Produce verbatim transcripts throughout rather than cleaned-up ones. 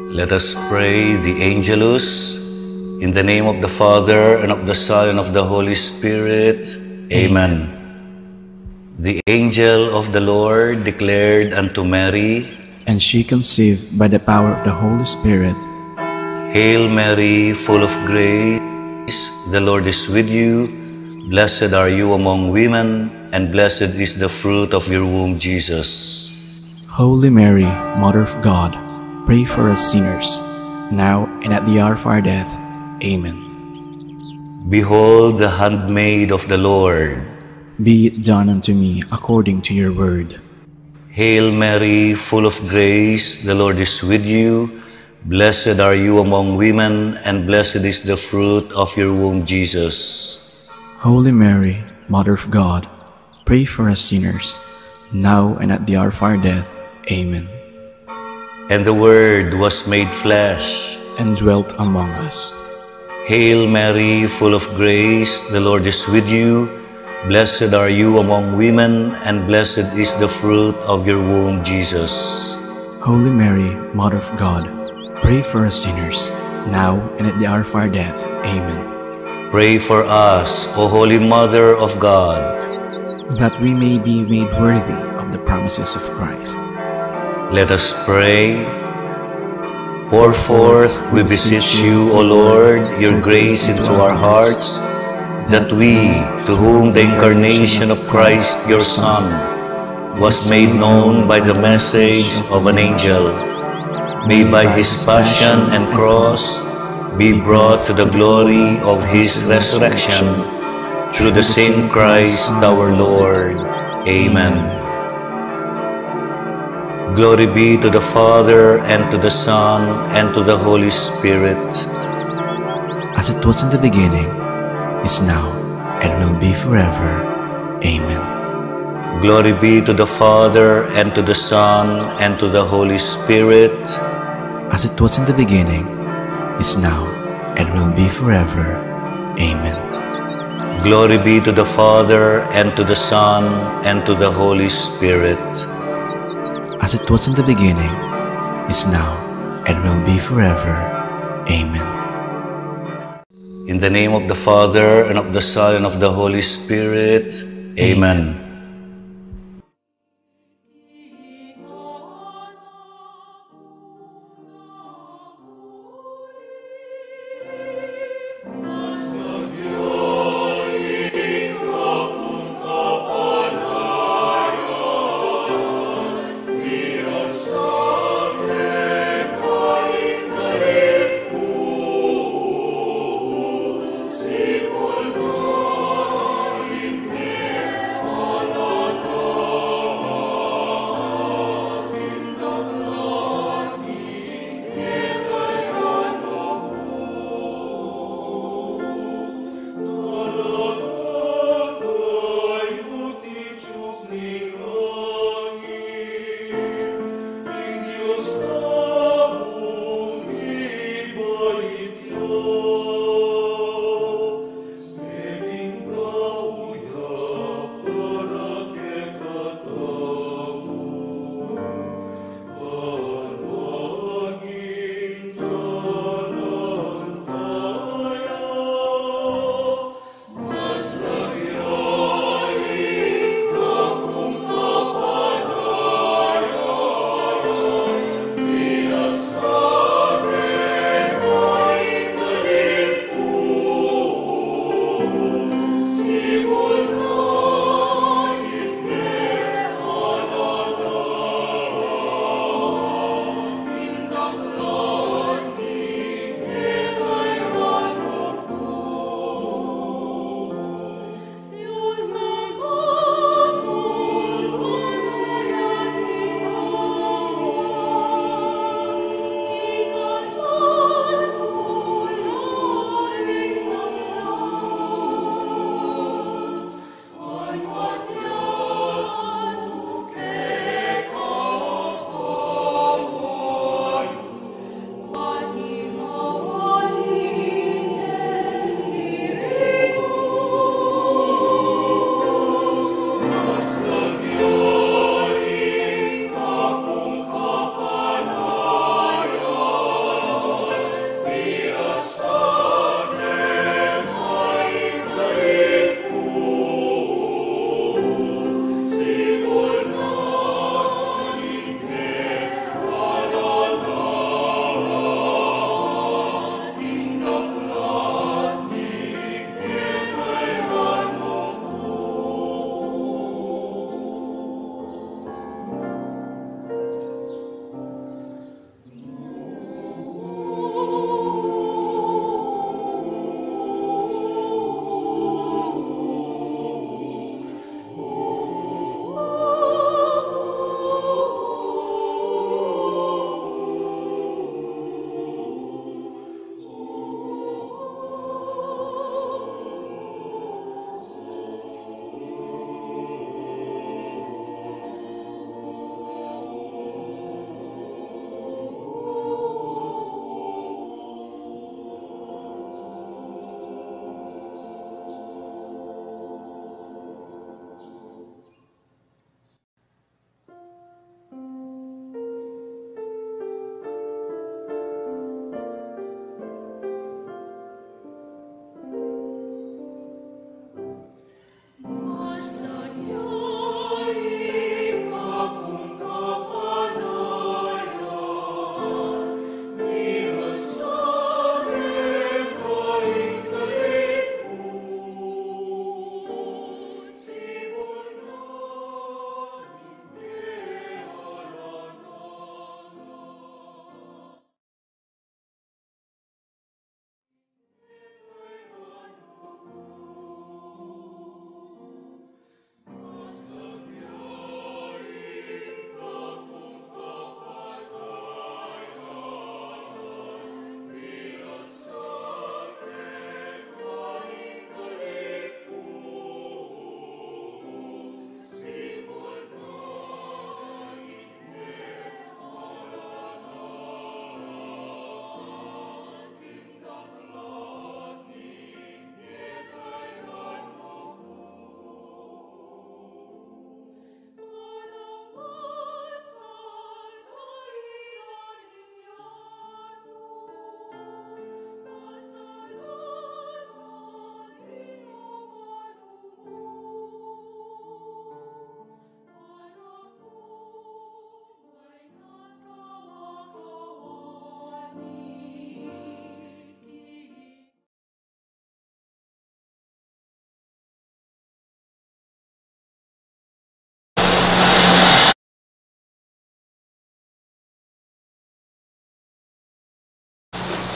Let us pray the Angelus. In the name of the Father, and of the Son, and of the Holy Spirit. Amen. The angel of the Lord declared unto Mary, and she conceived by the power of the Holy Spirit. Hail Mary, full of grace, the Lord is with you. Blessed are you among women, and blessed is the fruit of your womb, Jesus. Holy Mary, Mother of God, pray for us sinners, now and at the hour of our death. Amen. Behold the handmaid of the Lord. Be it done unto me according to your word. Hail Mary, full of grace, the Lord is with you. Blessed are you among women, and blessed is the fruit of your womb, Jesus. Holy Mary, Mother of God, pray for us sinners, now and at the hour of our death. Amen. And the Word was made flesh and dwelt among us. Hail Mary, full of grace, the Lord is with you. Blessed are you among women, and blessed is the fruit of your womb, Jesus. Holy Mary, Mother of God, pray for us sinners, now and at the hour of our death. Amen. Pray for us, O Holy Mother of God, that we may be made worthy of the promises of Christ. Let us pray. Pour forth, we beseech you, O Lord, your grace into our hearts, that we, to whom the incarnation of Christ, your Son, was made known by the message of an angel, may by his passion and cross be brought to the glory of his resurrection, through the same Christ our Lord. Amen. Glory be to the Father, and to the Son, and to the Holy Spirit. As it was in the beginning, is now, and will be forever. Amen. Glory be to the Father, and to the Son, and to the Holy Spirit. As it was in the beginning, is now, and will be forever. Amen. Glory be to the Father, and to the Son, and to the Holy Spirit. As it was in the beginning, is now, and will be forever. Amen. In the name of the Father, and of the Son, and of the Holy Spirit. Amen.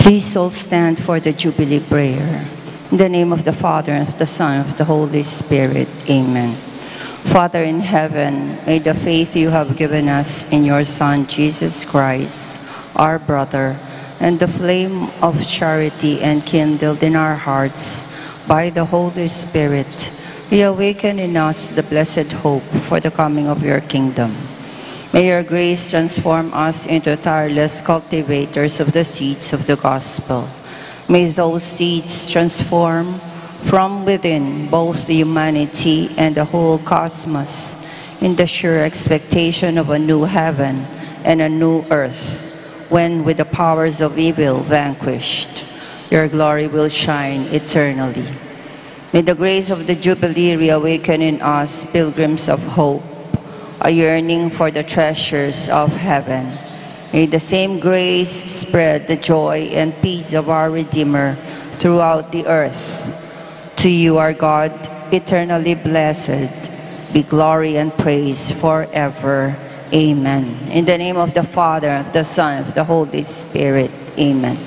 Please all stand for the Jubilee prayer. In the name of the Father, and of the Son, and of the Holy Spirit. Amen. Father in heaven, may the faith you have given us in your Son, Jesus Christ, our brother, and the flame of charity enkindled in our hearts by the Holy Spirit, reawaken in us the blessed hope for the coming of your kingdom. May your grace transform us into tireless cultivators of the seeds of the gospel. May those seeds transform from within both humanity and the whole cosmos in the sure expectation of a new heaven and a new earth, when, with the powers of evil vanquished, your glory will shine eternally. May the grace of the Jubilee reawaken in us pilgrims of hope, a yearning for the treasures of heaven. May the same grace spread the joy and peace of our Redeemer throughout the earth. To you, our God, eternally blessed, be glory and praise forever. Amen. In the name of the Father, of the Son, of the Holy Spirit. Amen.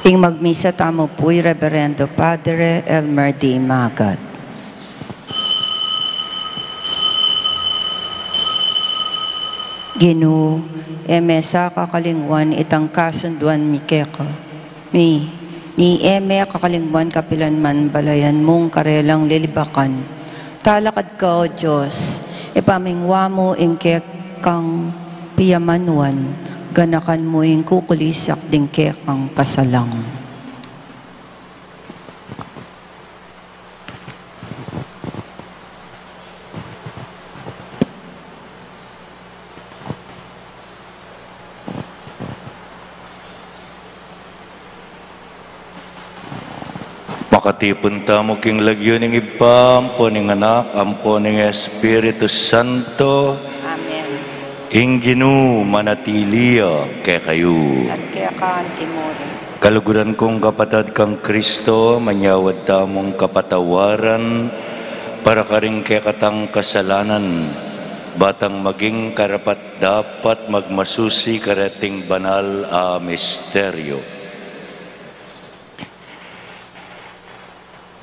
Ing magmisa tamu pu i Reverendo Padre Elmer D. Magat. Ginu, e me sa kakalingwan itang kasunduan mi keka. Mi, ni e me kakalingwan kapilan man balayan mung karelang lilibakan. Talakad ka, O Dios, ipamingwa mu ing kekang piyamanuan, ganakan mu ing kukulisak ding kekang kasalang. Makatipun tamu king lagyu ning Ibpa, ampo ning Anak, ampo ning Espiritu Santo. Amen. Ing Ginu manatili ya kekayu. At keka antimurin. Kaluguran kung kapatad kang Kristo, manyawad tamung kapatawaran para karing kekatang kasalanan, batang maging karapat-dapat magmasusi kareting banal a misteryo.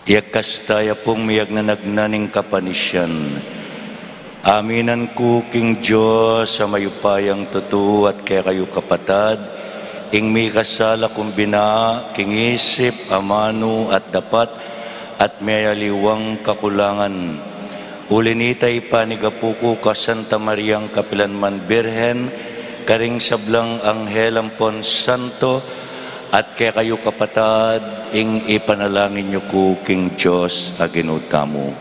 Iyakas taya pung miyagnanagnan ning kapanisian. Aminan ku king Dios a mayupayang tutu at kekayu kapatad, ing mikasala kung bina, king isip, amanu at dapat, at miyaliwang kakulangan. Uli nita ipanigapu ku ka Santa Mariang kapilanman Birhen, karing sablang anghel ampon santo, at kekayu kapatad, ing ipanalangin yu ku king Dios a Ginu tamu.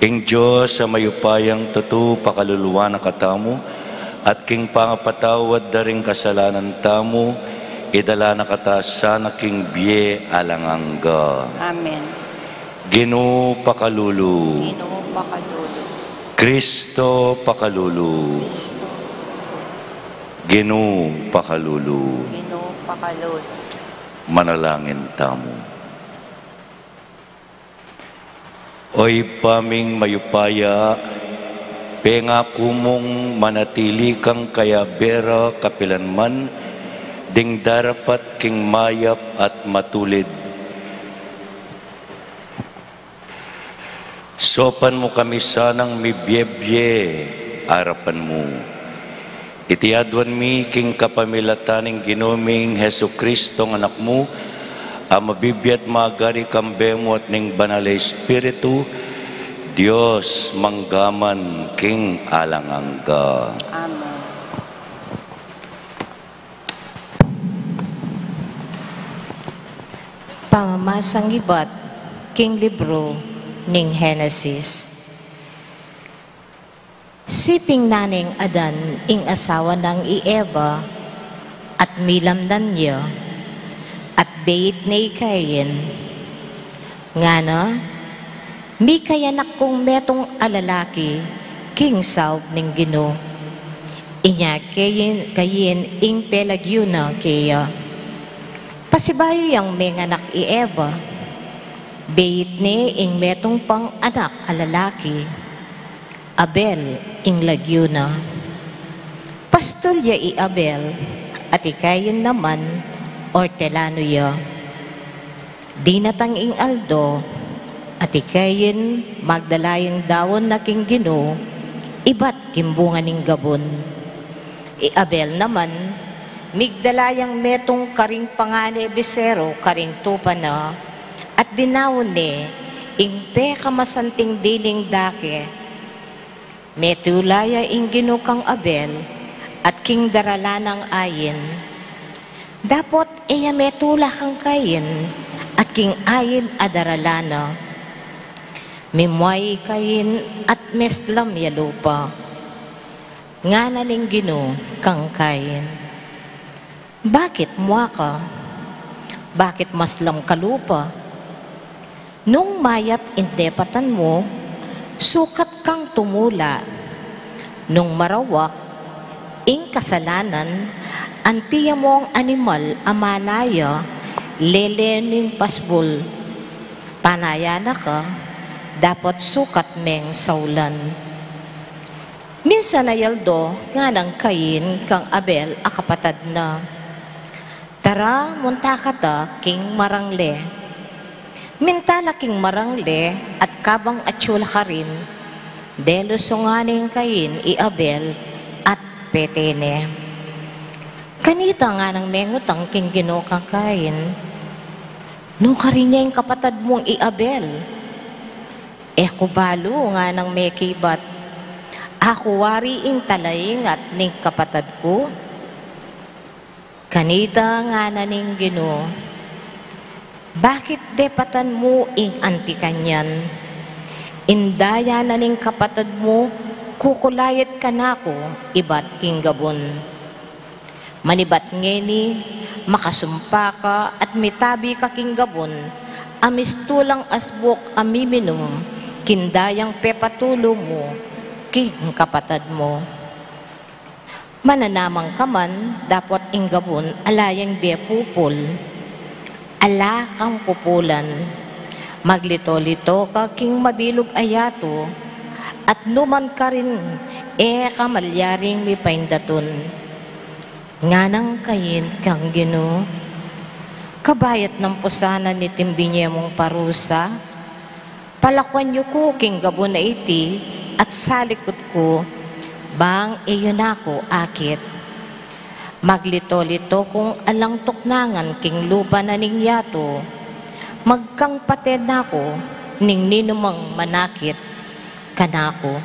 Ing Dios a mayupayang tutu pakaluluan na katamu, at king pangapatawad da ring kasalanan tamu, idala na kata sana king bie alang angga. Amen. Ginu pakalulu. Ginu pakalulu. Kristo pakalulu. Kristo. Ginu pakalulu. Ginu pakalulu. Manalangin tamu. O Ibpa ming mayupaya, pengaku mung manatili kang kayabe ra kapilanman, ding darapat king mayap at matulid. Saupan mu kami sanang mibiebie arapan mu. Iti aduan mi king kapamilatan ning Ginu ming Jesucristo a Anak mu, a mabibie at magari kambe mu at ning Banal a Espiritu, Dios, mangga man king alang angga. Amen. Pamamasang ibat king libru ning Henesis. Siping na neng Adan ing asawa nang i Eva, at milamnan ya, at beit ne i Cain. Ngana, mikayanak kung metung a lalaki king saup ning Ginu. Inya Cain, Cain ing pelagyu na keya. Pasibayu yang menganak i Eva, beit ne ing metung pang anak a lalaki. Abel ing lagyu na. Pastul ya i Abel, at i Cain naman, ortelanu ya. Dinatang ing aldo, at i Cain magdala yang daun na king Ginu, ibat king bunga ning gabun. I Abel naman, migdala yang metung karing pangane biseru karing tupa na, at dinaun ne ing pekamasanting diling dake. Metula ya ing Ginu kang Abel, at king daralan nang ain. Dapot e ya metula kang Cain, at king ain a daralan na. Mimua i Cain, at meslam ya lupa. Ngana ning Ginu kang Cain, bakit mua ka? Bakit maslam ka lupa? Nung mayap ing depatan mu, sukat kang tumula. Nung marawak, ing kasalanan, anti ya mung animal a manaya, lele ning pasbul. Panaya na ka, dapot sukat meng saulan. Minsan a aldo, nganang Cain kang Abel a kapatad na, ta Ra munta kata king marangle. Minta la king marangle at kabang atyu la karin, delusu ngana neng Cain i Abel at pete ne. Kanita nganang mengutang king Ginu kang Cain, "Nukarin ya ing kapatad mung i Abel?" "E ku balu," nganang mekibat, "aku wari ing talaingat ning kapatad ku." Kanita ngana ning Ginu, "Bakit depatan mu ing anti kanyan? Ing daya na ning kapatad mu kukulayat kanaku ibat king gabun. Manibat ngeni, makasumpa ka at mitabi ka king gabun a mistulang asbuk a miminum king dayang pepatulu mu king kapatad mu. Mananamang ka man dapot ing gabun ala yang bie pupul. Ala kang pupulan. Maglito-lito ka king mabilug a yatu, at nu man karin e ka malyaring mipaindatun." Nganang Cain kang Ginu, "Kabayat nang pusanan iting binie mung parusa? Palakuan yu ku king gabun a iti at salikut ku, bang e yu naku akit. Maglito-lito kung alang tuknangan king lupa na ning yatu, magkang pate na ku ning ninumang manakit kanaku."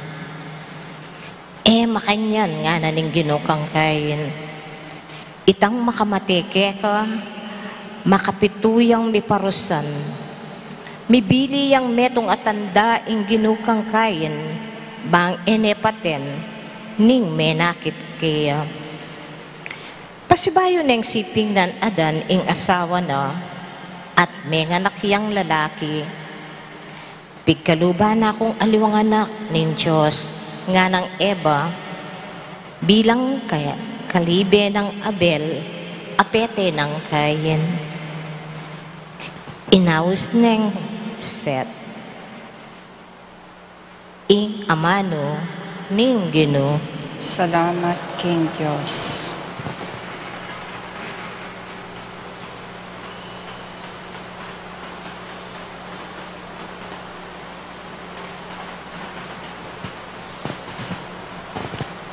"E makanyan," ngana ning Ginu kang Cain. "Itang makamate keka, makapitu yang miparusan. Mibili yang metung a tanda ing Ginu kang Cain, bang e ne paten ning menakit keya." Pasibayu neng sipingnan Adan ing asawa na, at menganak yang lalaki. "Pigkaluban na kung aliwang anak ning Dios," nganang Eva, "bilang kaya kalibe nang Abel a pete nang Cain." Inaus neng Set ing amanu ning Ginu. Salamat king Dios.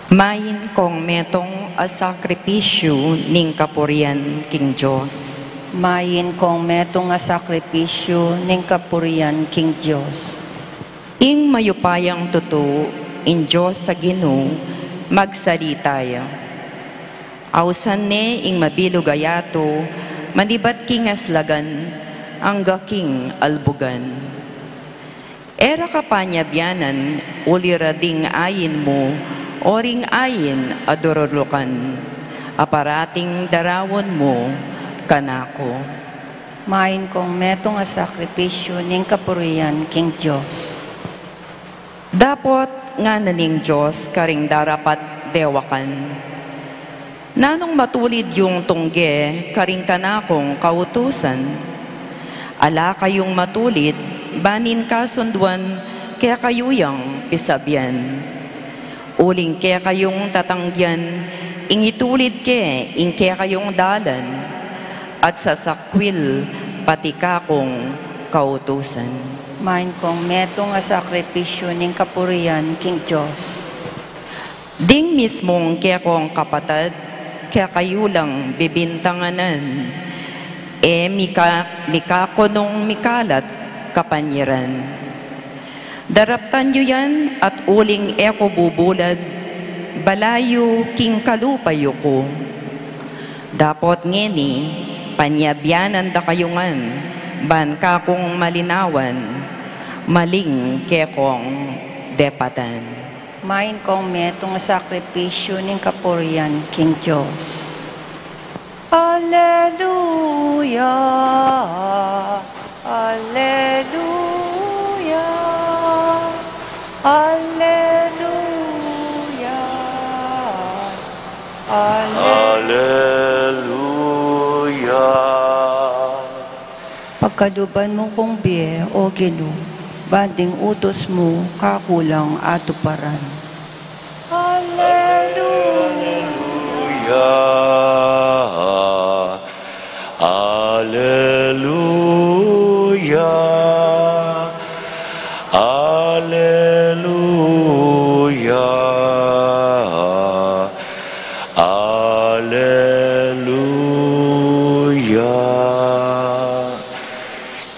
Main kong metung a sakripisyu ning kapurian king Dios. Main kong metung a sakripisyu ning kapurian king Dios. Ing mayupayang tutu, ing Dios a Ginu, magsalita ya. Ausan ne ing mabilug a yatu, manibat king aslagan angga king albugan. E ra ka panyabianan uli ra ding ain mu, o ring ain a durulukan a parating daraun mu kanaku. Main kong metung a sakripisyu ning kapurian king Dios. Dapot ngana ning Dios karing darapat dewakan, "Nanung matulid yung tungge karing kanakung kautusan? Ala kayung matulid ban ing kasunduan kekayu yang pisabian. Uling kekayung tatanggian ing itulid ke ing kekayung dalan, at sasakwil pati kakung kautusan." Main kong metung a sakripisyu ning kapurian king Dios. Ding mismung kekong kapatad, kekayu lang bibintanganan, e mika-, mikakunung mikalat kapanyiran. Daraptan yu yan at uling e ku bubulad, balayu king kalupa yu ku. Dapot ngeni, panyabianan da kayu ngan, ban kakung malinawan, maling kekong depatan. Main kong metung a sakripisyu ning kapurian king Dios. Aleluya, aleluya, aleluya, ale- Aleluya. Pagkaluban mu kung bie, O Ginu, ban ding utus mu kaku lang atuparan. Aleluya. Aleluya. Aleluya, aleluya, aleluya.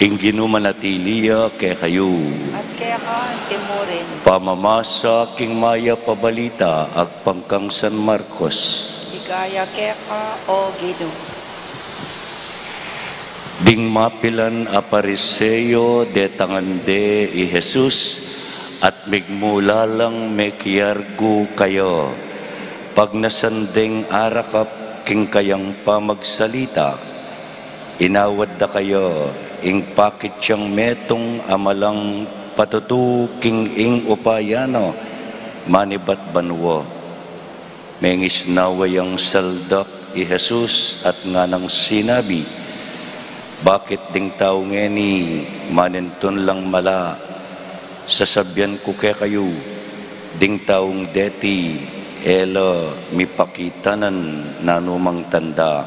Ing Ginu manatili ya kekayu. At keka antimurin. Pamamasa king mayap a balita agpang kang San Marcos. Ligaya keka, O Ginu. Ding mapilan a Pariseo detangan de i Jesus at migmula lang mekiargu kaya. Pagnasan deng arakap king kayang pamagsalita, inawad da kaya ing pakit yang metung a malang patutu king ing upaya na manibat banua. Mengisnawa yang saldak i Jesus at nganang sinabi, "Bakit ding tau ngeni manintun lang mala? Sasabian ku kekayu, ding taung deti e la mipakitanan nanumang tanda."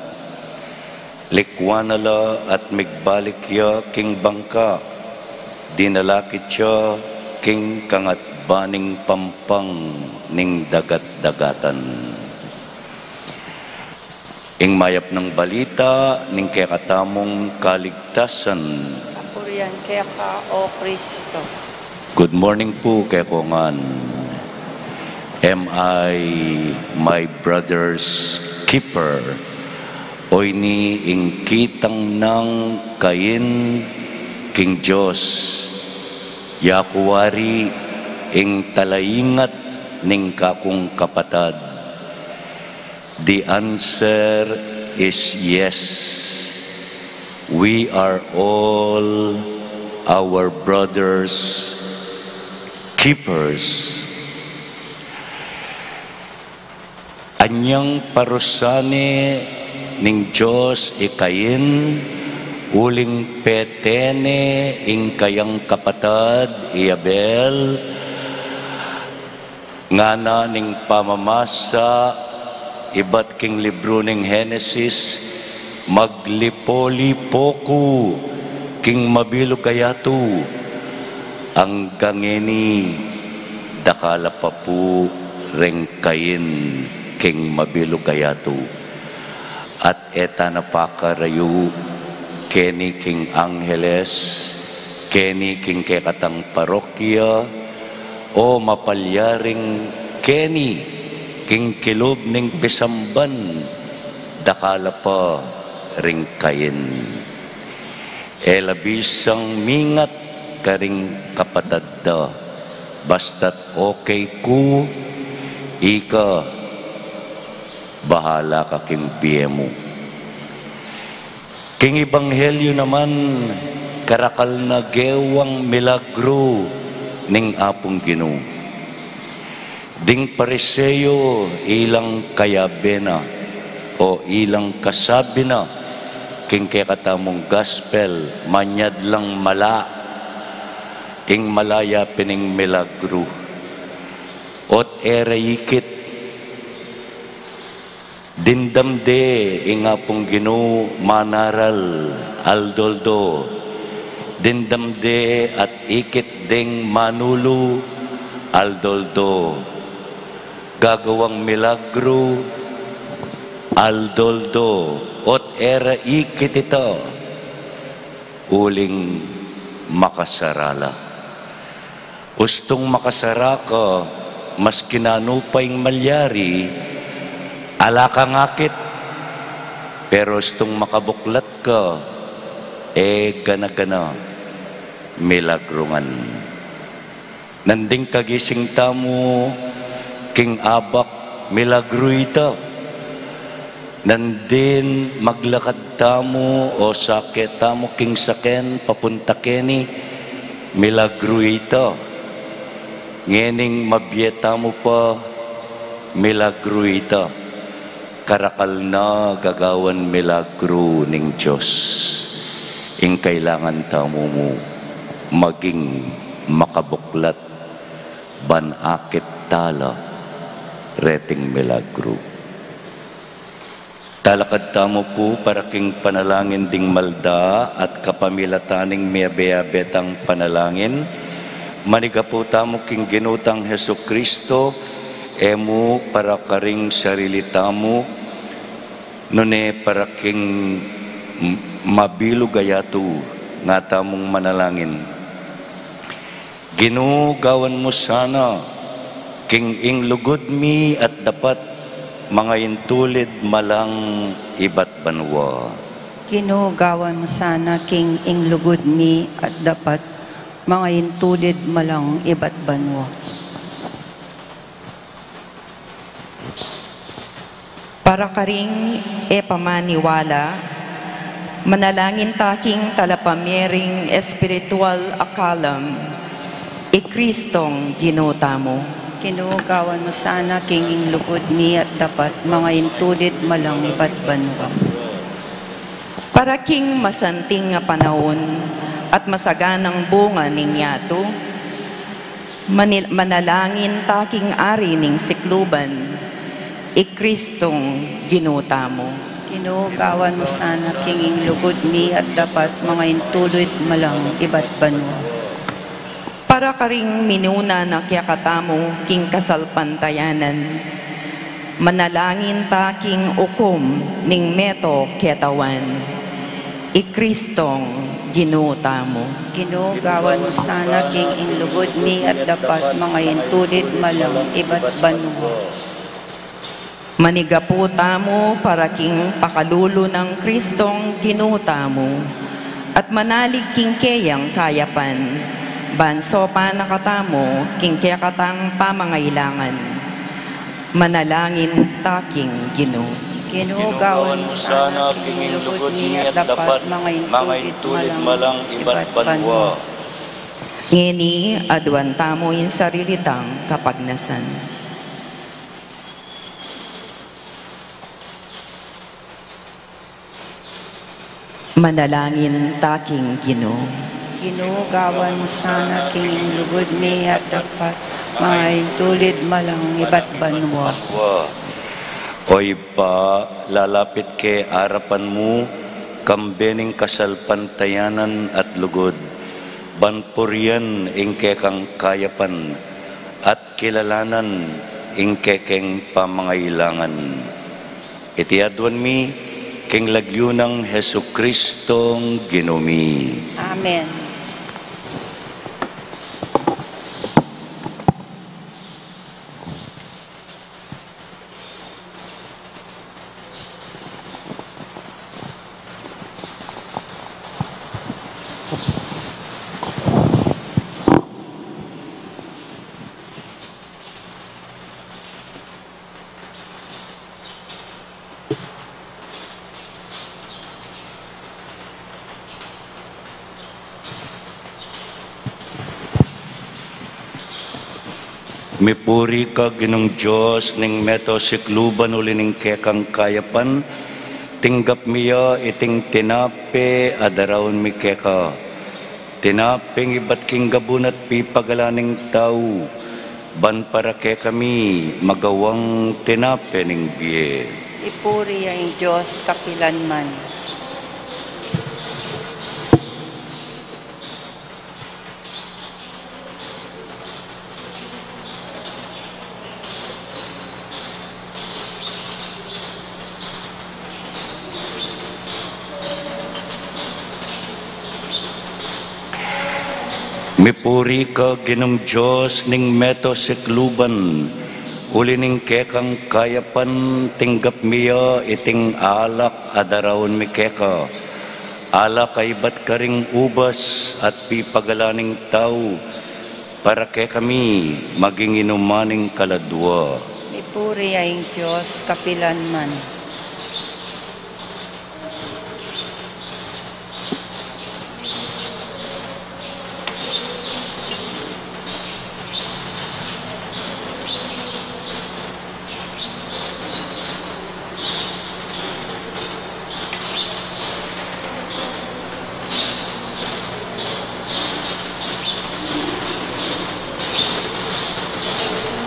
Likuan na la at migbalik ya king bangka, dinalakit ya king kangatbaning pampang ning dagat-dagatan. Ing mayap nang balita ning kekatamung kaligtasan. Kapurian keka, O Kristo. Good morning pu kekongan. Am I my brother's keeper? O ini ing kitang nang Cain king Dios? Yaku wari ing talaingat ning kakung kapatad? The answer is yes. We are all our brother's keepers. Anyang parusa ne ning Dios i Cain, uling pete ne ing kayang kapatad i Abel? Ngana ning pamamasa ibat king libru ning Henesis, "Maglipo-lipo ku king mabilug a yatu." Anggang ngeni, dakal a pa pu reng Cain king mabilug a yatu. At e ta na pakarayu keni king angheles, keni king kekatang parokya, o mapalyaring keni king kilub ning pisamban, dakal a pa ring Cain. E la bisang mingat karing kapatad da, basta't okay ku, ika, bahala ka king bie mu. King ebanghelyu naman, karakal na gewang milagru ning Apung Ginu. Ding Pariseo, ilang kayabe na, o ilang kasabi na, king kekatamung gospel, manyad lang mala, ing mala ya pin ing milagru. Ot e ra ikit, dimdam de ing Apung Ginu manaral aldo-aldo. Dimdam de at ikit deng manulu aldo-aldo. Gagawang milagru aldo-aldo. Ot e ra ikit ita, uling makasara la. Ustung makasara ka, maski nanu pa ing malyari, ala kang akit. Pero ustung makabuklat ka, e gana-gana, milagru ngan. Nandin kagising tamu king abak, milagru ita. Nandin maglakad tamu o sake tamu king saken papunta keni, milagru ita. Ngening mabie tamu pa, milagru ita. Karakal na gagawan milagru ning Dios. Ing kailangan tamu mu, maging makabuklat ban akit tala reting milagru. Talakad tamu pu para king panalangin ding malda at kapamilatan ning miyabe-yabe tang panalangin. Manigapu tamu king Ginu tang Jesucristo, e mu para karing sarili tamu, nune para king m-, mabilug a yatu nga tamung manalangin. Ginu, gawan mu sana king ing lugud mi at dapat mangaintulid malang ibat banua. Ginu, gawan mu sana king ing lugud mi at dapat mangaintulid malang ibat banua. Para karing e pamaniwala, manalangin ta king talapamering espiritual a kalam, i Kristong Ginu tamu. Ginu, gawan mu sana king ing lugud mi at dapat mangaintulid malang ibat banua. Para king masanting a panaun at masaganang bunga ning yatu, Manil-, manalangin ta king Ari ning sikluban, i Kristong Ginu tamu. Ginu, gawan mu sana king ing lugud mi at dapat mangaintulid malang ibat banua. Para karing minuna na kekatamu king kasalpantayanan, manalangin ta king ukum ning meto ketawan, i Kristong Ginu tamu. Ginu, gawan mu sana king ing lugud mi at dapat mangaintulid malang ibat banua. Manigapu tamu para king pakalulu nang Kristong Ginu tamu, at manalig king keyang kayapan, ban sopan na katamu king kekatang pamangailangan. Manalangin ta king Ginu. Ginu, gawan mu sana king lugud mi at dapat mangaintulid malang ibat banua. Ngeni, aduan tamu ing sarili tang kapagnasan. Manalangin ta king Ginu. Ginu, gawan mu sana king ing lugud mi at dapat mangaintulid malang ibat banua. O Ibpa, lalapit ke arapan mu, kambe ning kasalpantayanan at lugud, ban purian ing kekang kayapan, at kilalanan ing kekeng pamangailangan. Iti aduan mi king lagyu nang Jesucristong Ginu mi. Amen. Mipuri ka, Ginung Dios ning meto sikluban, uli ning kekang kayapan, tinggap mi ya iting tinape a daraun mi keka. Tinapeng ibat king gabun at pipagalan ning tau, ban para kekami magawang tinape ning bie. Ipuri ya ing Dios kapilan man. Mipuri ka, Ginung Dios ning meto sikluban, uli ning kekang kayapan tinggap mi ya iting alak a daraun mi keka, alak a ibat karing ubas at pipagalan ning tau, para kekami maging inuman ning kaladua. Mipuri ya ing Dios kapilan man.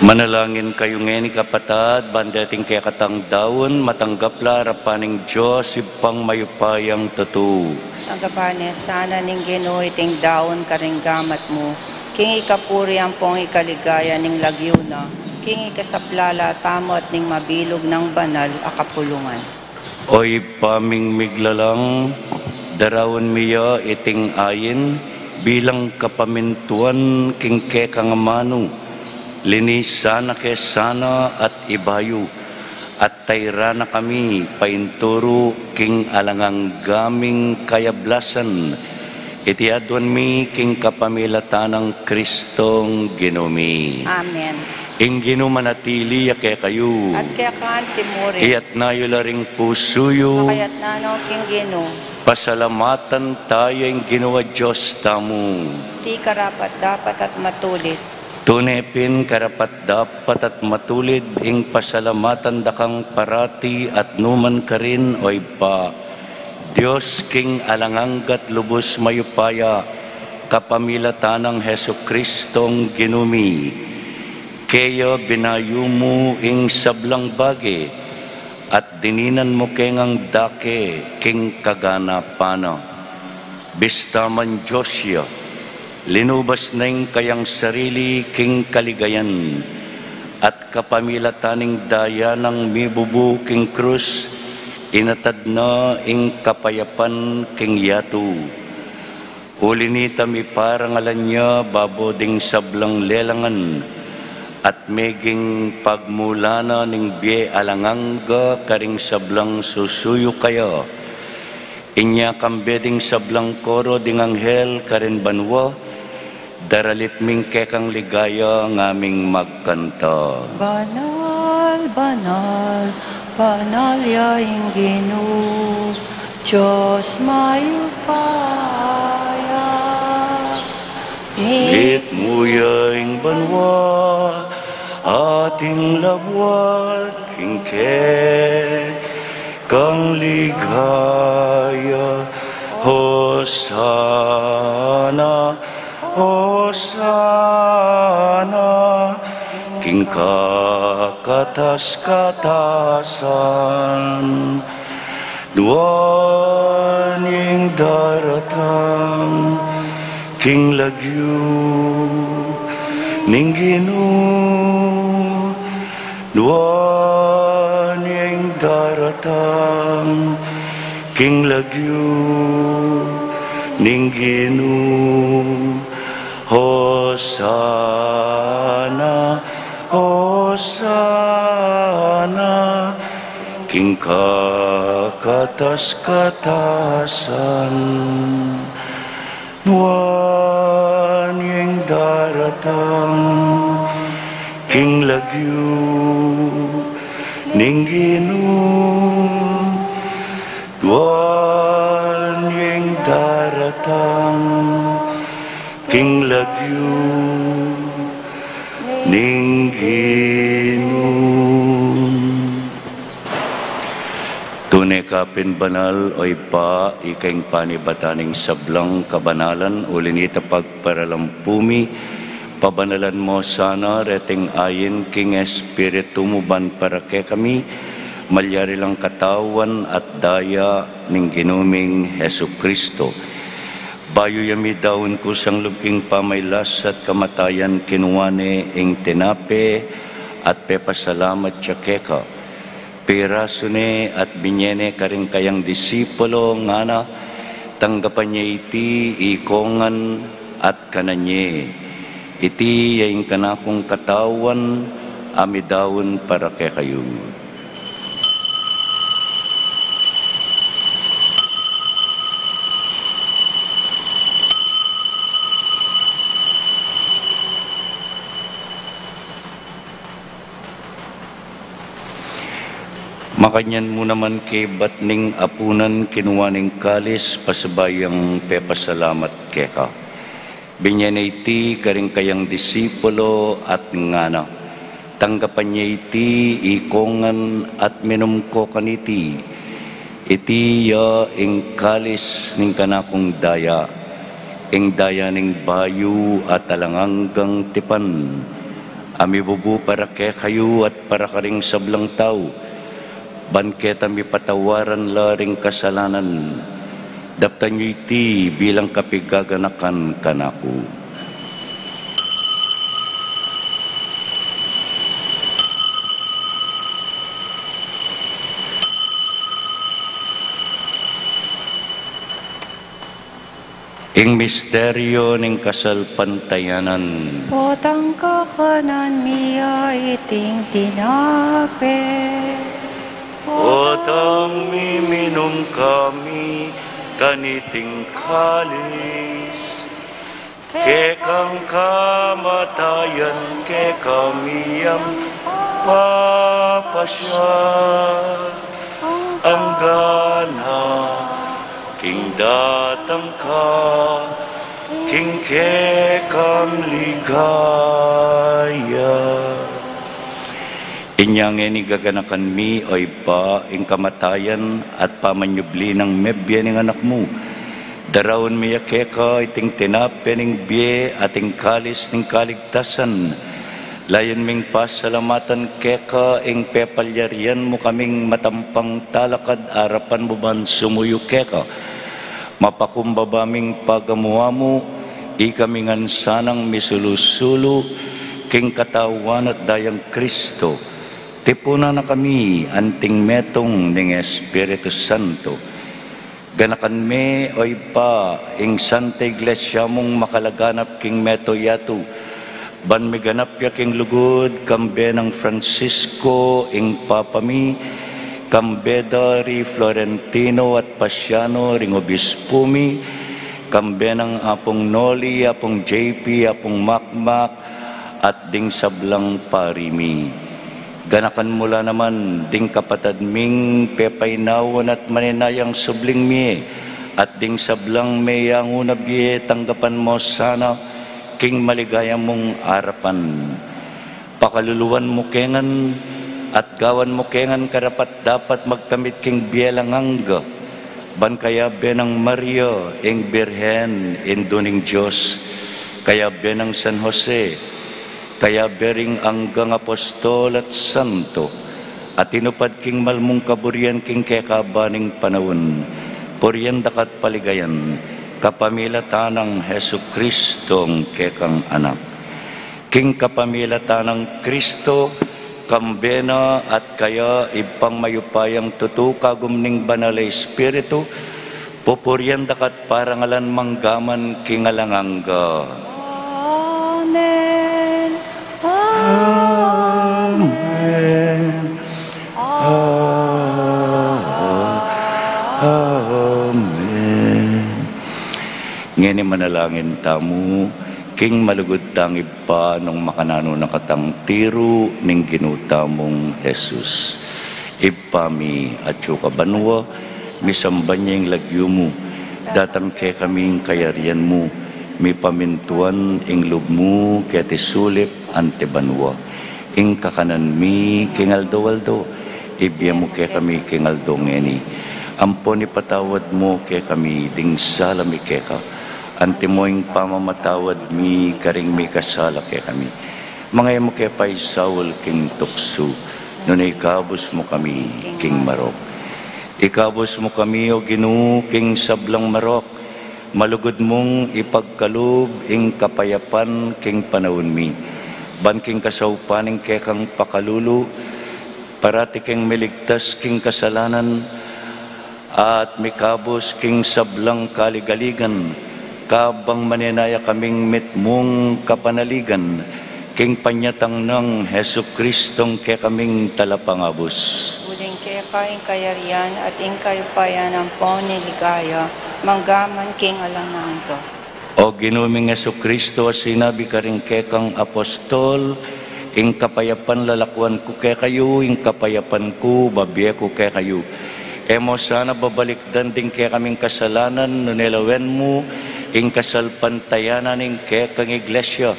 Manalangin kayu ngeni, kapatad, ban deting kekatang daun, matanggap la arapan ning Dios, Ibpang mayupayang tutu. Tanggapan ne sana ning Ginu iting daun karing gamat mu, king ikapuri ampong ikaligaya ning lagyu na, king ikasaplala tamu at ning mabilug nang banal a kapulungan. O Ibpa ming miglalang, daraun mi ya iting ain bilang kapamintuan king kekang amanu, linisan na ke sana at ibayu, at tairan na kami painturu king alang angga ming kayablasan, iti aduan mi king kapamilatan nang Kristong Ginu mi. Amen. Ing Ginu manatili ya kekayu. At keka mu rin. Iyatas yu la ring pusu yu. Makayatas no king Ginu. Pasalamatan taya ing Ginu a Dios tamu. Iti karapat-dapat at matulid. Tune pin karapat-dapat at matulid ing pasalamatan da kang parati at nu man karin, o Ibpa, Dios king alang angga at lubus mayupaya, kapamilatan nang Jesukristong Ginu mi. Keya binayu mu ing sablang bage, at dininan mu ke ngang dake king kaganapan na. Bista man Dios ya, linubas na ing kayang sarili king kaligayan, at kapamilatan ning daya nang mibubu king krus, inatad na ing kapayapan king yatu. Uli nita miparangalan ya babo ding sablang lelangan, at meging pagmula na ning bie alang angga karing sablang susuyu kaya. Inya kambe ding sablang koro ding anghel karin banua, daralit ming kekang ligaya ngaming magkanta. Banal, banal, banal ya ing Ginu, Dios mayupaya. Mitmu ya ing banua, at ing labuad king kekang ligaya. Hosana, Hosana, king kakatas-katasan. Nuan ing daratang king lagyu ning Ginu. Nuan ing daratang king lagyu ning Ginu. Hosana, Hosana, king kakatas-katasan. Nuan ing daratang king lagyu ning Ginu. Nuan ing daratang king lagyu ning Ginu. Tune ka pin banal, o Ibpa, ika ing panibatan ning sablang kabanalan, uli nita pagparalampu mi, pabanalan mo sana reting ain king Espiritu mu ban para kekami malyari lang katawan at daya ning Ginu ming Jesucristo. Bayu ya midaun kusang lub king pamailas at kamatayan, kinua ne ing tinape at pepasalamat ya keka. Pirasu ne at binye ne karing kayang disipulo, ngana, tanggapan ye iti ikongan at kanan ye. Iti ya ing kanakung katawan a midaun para kekayu. Makanyan mu naman kebat ning apunan, kinua ne ing kalis, pasibayu yang pepasalamat keka. Binye ne iti karing kayang disipulo at ngana, tanggapan ye iti ikongan at minum ko kaniti. Iti ya ing kalis ning kanakung daya, ing daya ning bayu at alang anggang tipan, a mibubu para kekayu at para karing sablang tau, ban keta mipatawaran la ring kasalanan. Daptan yu iti bilang kapigaganakan kanaku. Ing misteryo ning kasalpantayanan. Potang kakanan mi ya iting tinape. Potang miminum kami kaniting kalis. Kekang kamatayan kekami yang papasya. Anggana king datang ka, king kekang ligaya. Inya ngeni gaganakan mi, o Ibpa, ing kamatayan at pamanyubli nang mebie ning Anak mu. Daraun mi ya keka iting tinape ning bie at ing kalis ning kaligtasan. Layun ming pasalamatan keka ing pepalyarian mu kaming matampang talakad arapan mu ban sumuyu keka. Mapakumbaba ming pagamu-amu, ikami ngan sanang misulu-sulu king Katawan at Dayang Kristo. Tipunan na kami anting metung ning Espiritu Santo. Ganakan me, o Ibpa, ing Santa Iglesia mung makalaganap king meto yatu, ban miganap ya king lugud, kambe nang Francisco ing Papa mi, kambe da ri Florentino at Pasiano ring obispu mi, kambe nang Apung Noli, Apung J P, Apung Makmak, at ding sablang pari mi. Ganakan mu la naman ding kapatad ming pepainawan at maninayang subling mie, at ding sablang meyangu na bie, tanggapan mu sana king maligaya mung arapan. Pakaluluan mu ke ngan, at gawan mu ke ngan karapat-dapat magkamit king bie alang angga, ban kayabe nang Maria ing Birhen, Indu ning Dios, kayabe nang San Jose, kayabe ring anggang apostol at santo, a tinupad king mal mung kaburian king kekaban ning panaun, purian da ka at paligayan, kapamilatan nang Jesucristong kekang Anak. King kapamilatan nang Kristo, kambe na at kaya, Ibpang mayupayang tutu, kagum ning Banal a Espiritu, pupurian da ka at parangalan manggaman king alang angga. Amen. Amen. Amen. Ngeni manalangin tamu, king malugud tang Ibpa, nung makananu na katang tiru ning Ginu tamung Jesus. Ibpa mi, atsu ka banua, misamban ya ing lagyu mu, datang kekami ing kayarian mu, mipamintuan ing lub mu keti sulip anti banua. Ing kakanan mi king aldo-aldo, ibie mu kekami king aldo ngeni. Ampon ipatawad mu kekami ding sala mi keka, antimo ing pamamatawad mi karing mikasala kekami. Manga e mu ke paisaul king tuksu, nune ikabus mu kami king marok. Ikabus mu kami, O Ginu, king sablang marok, malugud mung ipagkalub ing kapayapan king panaun mi. Ban king kasaupan ning kekang pakalulu, parati keng miligtas king kasalanan, at mikabus king sablang kaligaligan, kabang maninaya kaming mitmung kapanaligan, king panyatang nang Jesucristong kekaming Talapangabus. Uling keka ing kayarian at ing kayupayan ampon ing ligaya, manggaman king alang angga. O Ginu ming Jesucristo, a sinabi karing kekang apostol, ing kapayapan lalakuan ku kekayu, ing kapayapan ku babie ku kekayu. E mu sana babalikdan ding kekaming kasalanan, nune lawen mu ing kasalpantayanan ning kekang Iglesia.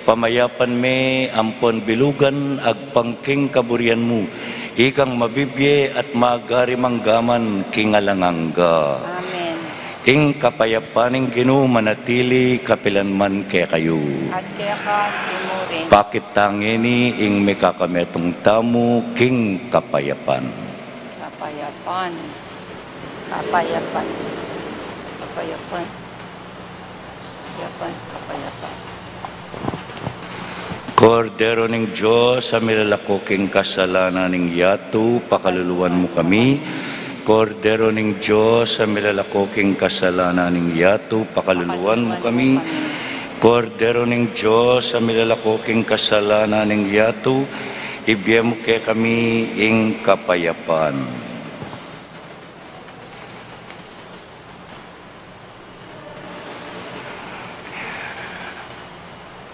Pamayapan me ampon bilugan agpang king kaburian mu, ikang mabibie at magari manggaman king alang angga. Amen. Ing kapayapan ning Ginu manatili kapilan man kekayu. At keka anti mu rin. Pakit ta ngeni ing mikakametung tamu king kapayapan. Kapayapan. Kapayapan. Kapayapan. Kapayapan. Kapayapan. Kordero ning Dios, a milalako king kasalanan ning yatu, pakaluluan mu kami. Kordero ning Dios, a milalako king kasalanan ning yatu, pakaluluan mu kami. Kordero ning Dios, a milalako king kasalanan ning yatu, ibie mu kekami ing kapayapan.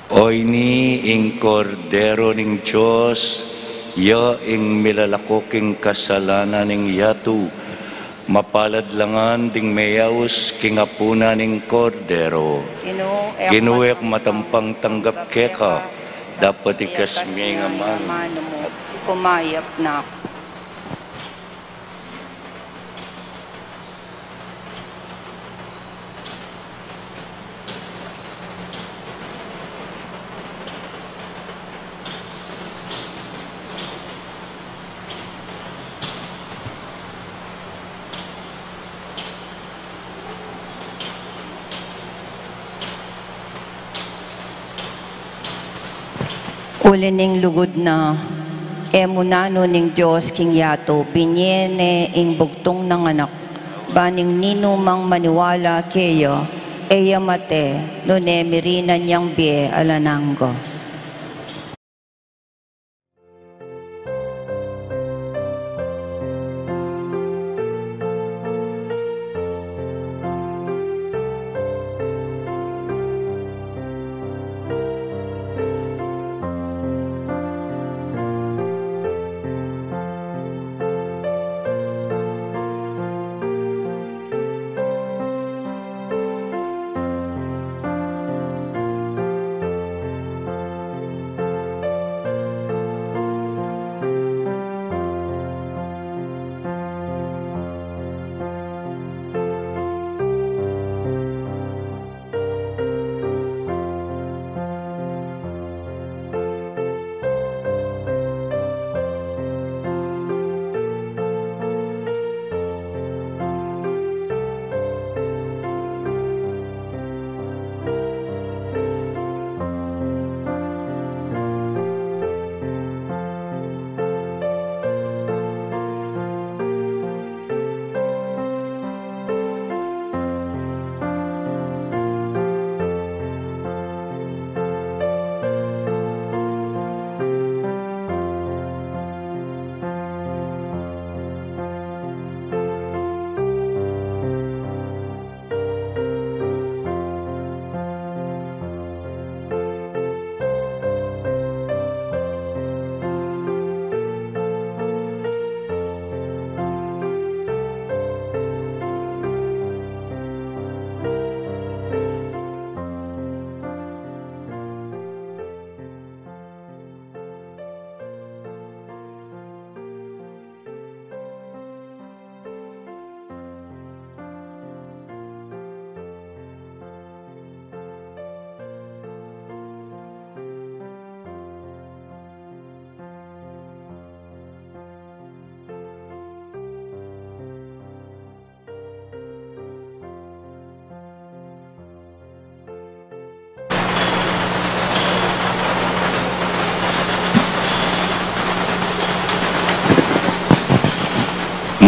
O ini ing Kordero ning Dios, ya ing milalako king kasalanan ning yatu. Mapalad la ngan ding meyaus king apunan ning Kordero. Ginu, e ku matampang tanggap keka, dapot ikas mie ing amanu mu, kumayap na ku. Uli ning lugud na, e mu nanu ning Dios king yatu, binie ne ing bugtung nang anak, ban ing ninumang maniwala keya, e ya mate, nune mirinan yang bie alang angga.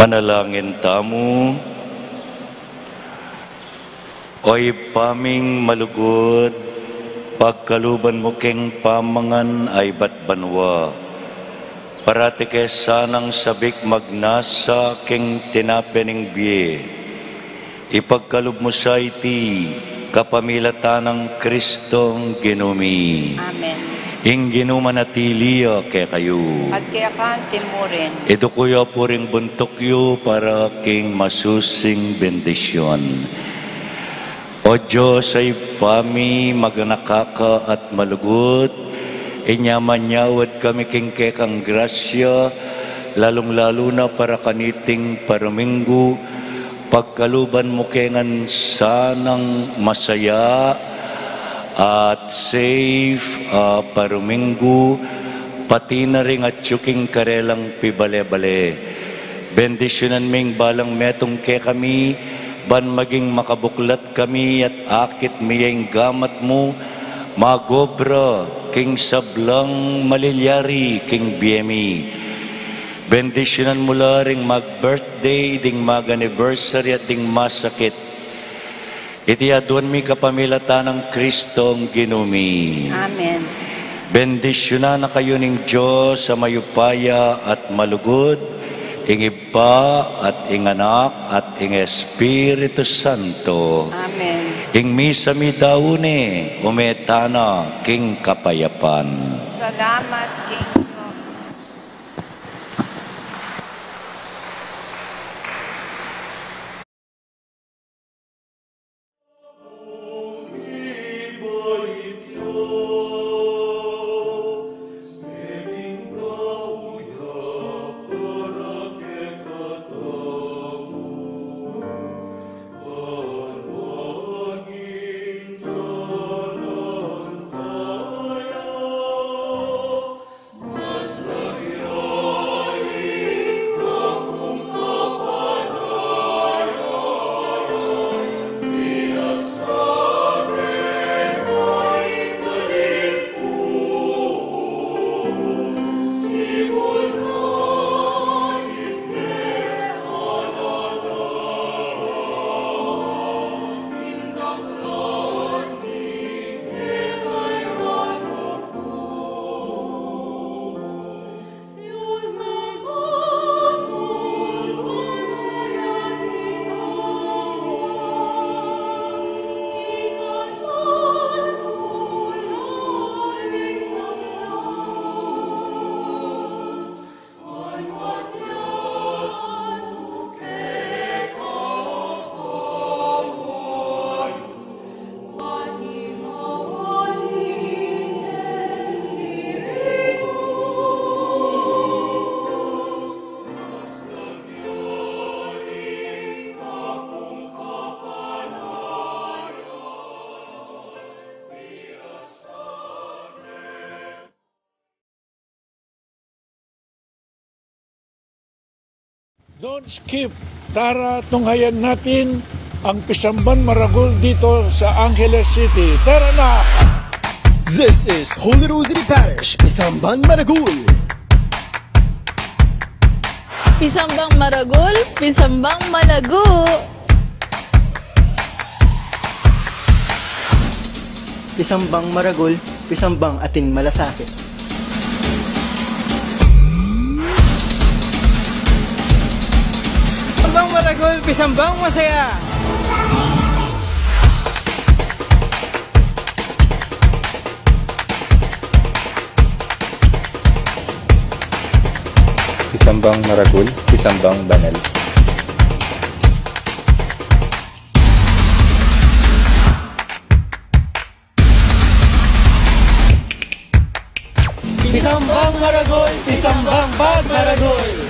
Manalangin tamu. O Ibpa ming malugud, pagkaluban mu keng pamangan a ibat banua, parati ke sanang sabik magnasa keng tinape ning bie. Ipagkalub mu sa iti kapamilatan nang Kristong Ginu mi. Amen. Ing Ginu manatili ya kekayu. At keka anti mu rin. Iduku yu pu ring buntuk yu para king masusing bendisyun. O Dios a Ibpa mi, maganaka ka at malugud, inya manyawad kami king kekang grasya, lalung-lalu na para kaniting paruminggu, Pagkaluban mu ke ngan sanang masaya at safe a paruminggu, pati na ring atyu king karelang pibale-bale. Bendisyunan me ing balang metung kekami, ban maging makabuklat kami at akit mi ya ing gamat mu, magobra king sablang malilyari king bie mi. Bendisyunan mu la ring mag-birthday, ding mag-anniversary, at ding masakit. Iti aduan mi kapamilatan nang Kristong Ginu mi. Amen. Bendisyunan na kayu ning Dios a mayupaya at malugud, ing Ibpa at ing Anak at ing Espiritu Santo. Amen. Ing misa mi dau ne, ume tana king kapayapan. Salamat king Don't skip. Tara, tunghayan natin ang Pisamban Maragul dito sa Angeles City. Tara na! This is Holy Rosary Parish, Pisamban Maragul. Pisambang maragul, pisambang malagu. Pisambang maragul, pisambang atin malasakit. Pisambang maragul, pisambang masaya. Pisambang maragul, pisambang banal. Pisambang maragul, pisambang pagmaragul.